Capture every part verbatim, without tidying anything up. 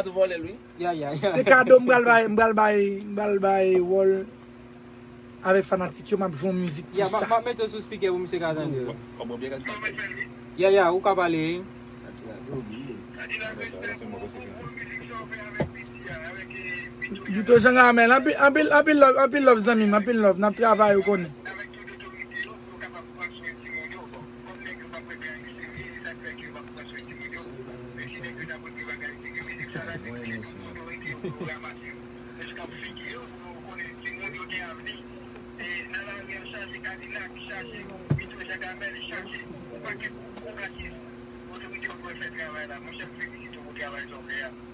ka tou vòlè l, wi. Ya, ya, ya. Se kado m pral bay, m pral bay, m pral bay Wòl avèk fanatik yo, m ap jwe yon mizik pou sa. Ya, m ap mete w sou speaker pou misye ka tande w. W ap, w ap bwè byè, gade sa. Ya, ya, ou ka pale, wi. Dito Jean Ramel, anpil, anpil, anpil love, anpil love zanmi m, anpil love, n ap travay, ou konnen.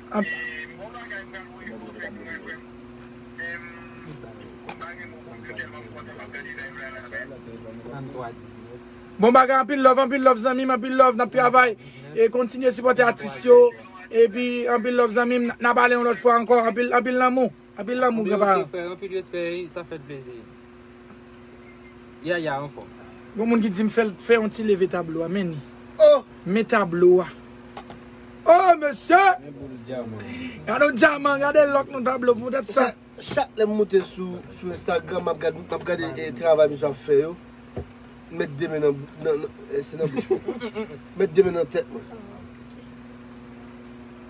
Ap- Bon bagay, anpil love, anpil love zanmi m, anpil love, n ap travay. E kontinye sipòte atis yo. Epi anpil love zanmi m, n ap pale yon lòt fwa ankò. Anpil, anpil lanmou, anpil lanmou, granpa. Anpil respè, anpil respè, sa fè plezi. Ya, ya, anfòm. Gon moun ki di m fè, fè yon ti leve tablo a, men ni. Oh! Men tablo a. Oh, mesye! Gade yon dyaman, gade lòk nan tablo, poutèt sa. Chak lè m moute sou, sou Instagram, m ap gade, m ap gade, eh, travay misye ap fè yo. M met de men nan, nan, nan, eh, se nan bouch mwen. M met de men nan tèt mwen.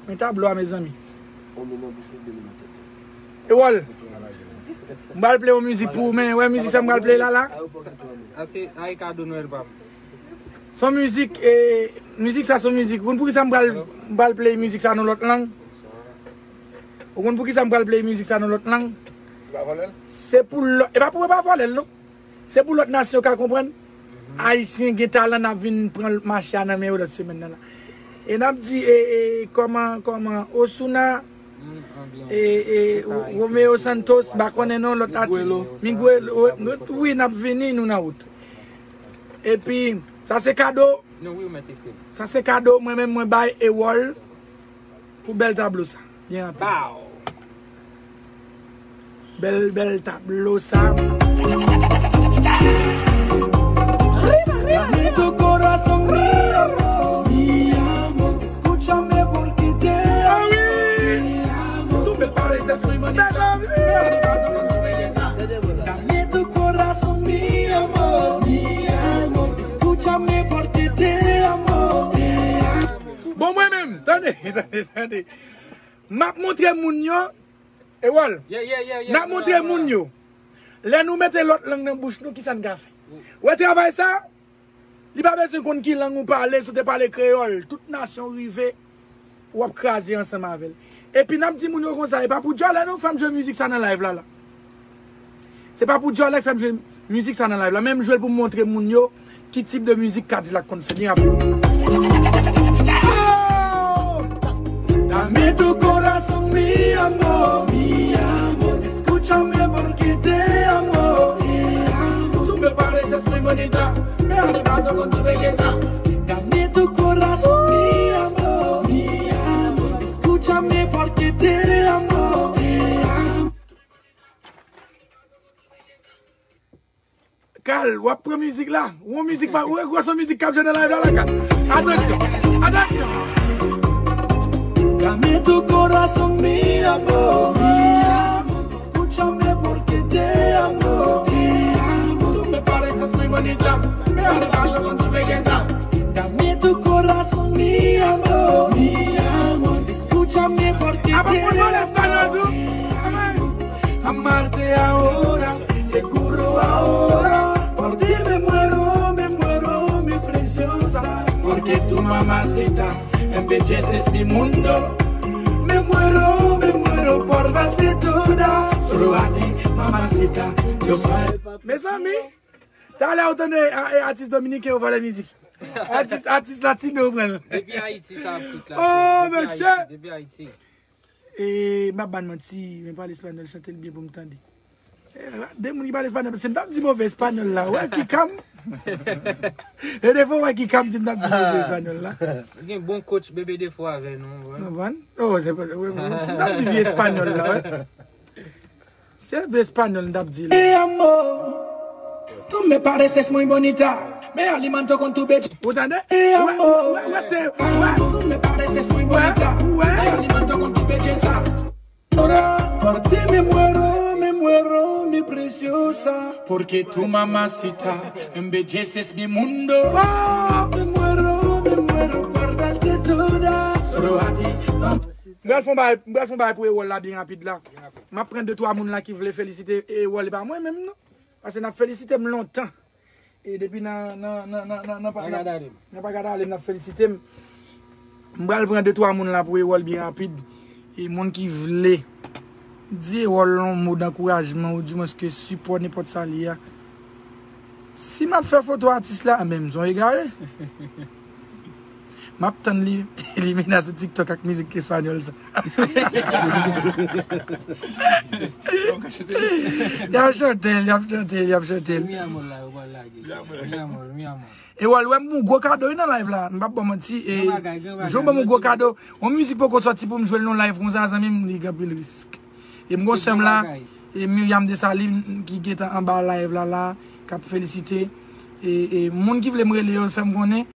Men tablo a, mezanmi. On men nan bouch mwen, de men nan tèt mwen. E Wòl, m pral play yon mizik pou ou, men wè mizik sa m pral play la, la. A, se, a, e kado Nwèl pa m. Se yon mizik, e, mizik sa se yon mizik. Ou konn poukisa m pral, m pral play mizik sa nan lòt lang? Ou konn poukisa m pral play mizik sa nan lòt lang? Se pou lòt, e pa pou, e pa vòlè l, non. Se pou lòt nasyon ka konprann. Ayisyen gen talan, n ap vin pran mache a nan men yo lòt semèn nan la. E n ap di, e, e, kòman, kòman, Osuna, e, e, Romeo Santos, m pa konnen non, lòt atis. Miguel, wi, n ap vini, nou nan wout. Epi, sa se kado. Sa se kado, mwen menm, mwen bay Ewòl. Pou bèl tablo sa. Byen anpil. Bèl, bèl tablo sa. Dame tu corazón, mi amor, mi amor, escúchame porque te amo, te amo. Tú me pareces muy bonita, me arrebato con tu belleza. Dame tu corazón, mi amor, mi amor, escúchame porque te amo, te amo. Bon, mwen menm, tande, tande, tande. M ap montre moun yo, Ewòl, n ap montre moun yo. Lè nou mete lòt lang nan bouch nou, kisa n ka fè? Wè travay sa? Li pa bezwen konn ki lang ou pale, si w te pale kreyòl, tout nasyon rive, w ap kraze ansanm avè l. Epi n ap di moun yo konsa, e pa pou dyòlè non, fè m jwe mizik sa nan live la, la. Se pa pou dyòlè k fè m jwe mizik sa nan live la, men m jwe l pou m montre moun yo ki tip de mizik Kadilak konn fè. Byen rapid. Oh! Dame tu corazón, mi amor, mi amor, escúchame porque te amo, te amo. Tú me pareces muy bonita, me arrebato con tu belleza. Dame tu corazón, mi amor, mi amor, escúchame porque te amo, te amo. Kal, w ap pran mizik la. Ou yon mizik pa, ou rekwè se yon mizik k ap jwe nan live la, la, Kal. Atansyon, atansyon. Dame tu corazón, mi amor, mi amor, escúchame porque te amo, te amo. Tú me pareces muy bonita, me arrebato con tu belleza. Dame tu corazón, mi amor, mi amor, escúchame porque te amo, te amo. Amarte ahora, seguro ahora. Por ti me muero, me muero, mi preciosa. Porque tu, mamacita, embelleces mi mundo. Me muero, me muero Por darte toda, solo a ti, mamacita. Yo soy el papá. Mezanmi, talè ou tande a- e atis dominiken yo vòlè mizik. Atis, atis latino yo pran l. Depi Ayiti sa ap fout la. Oh, Depi mesye. Ayiti, depi Ayiti. E m ap ban manti, men pale espanyòl, chante l byen pou m tande. E, de moun ki pale espanyòl, si m t ap di move espanyòl la, wè ki kam. E defo wè ki kam si m t ap di move espanyòl la. Gen bon coach bebe defo avè nou. Konprann? Oh, se pa, wè, wè, si m t ap di vye espanyòl la, wè. Se vye espanyòl m t ap di la. Mi amor, tú me pareces muy bonita. Me alimento con tu pecho. Ou tande? Wè, wè, wè, se, wè. Tú me pareces muy bonita. Me alimento con tu belleza. Ahora por ti me muero, me muero, mi preciosa. Porque tu mamacita embelleces mi mundo. Me muero, me muero por darte toda. Solo a ti, no. M pral fè yon bagay, m pral fè yon bagay pou Ewòl la byen rapid la. M ap pran de twa moun la ki vle felisite Ewòl, e pa mwen menm non. Paske n ap felisite m lontan. E depi nan nan nan nan nan nan pa Pa gad ale m. Nan pa gad ale m, n ap felisite m. M pral pran de twa moun la pou Ewòl byen rapid. E moun ki vle di Ewòl yon mo dankourajman ou dimwens ke sipò nenpòt sa li a. Si m ap fè foto atis la, men m son egare. M ap tann li, li vin sou TikTok ak mizik espanyòl sa. Y ap chante l, y ap chante l, y ap chante l. Mi amor la, yo pral lage. Mi amor, mi amor. Ewòl, wè m yon gwo kado wi nan live la. M p ap ba w manti. E, Gen bagay, gen bagay, jou ban m yon gwo mèsi. Kado. Yon mizik poko sòti pou m jwe l nan live konsa, zanmi m, li gen anpil risk. E m gon sè m la, Bagay. e Miriam Desalin ki gentan anba live la la, k ap felisite. E, e moun ki vle m rele yo, fè m konnen.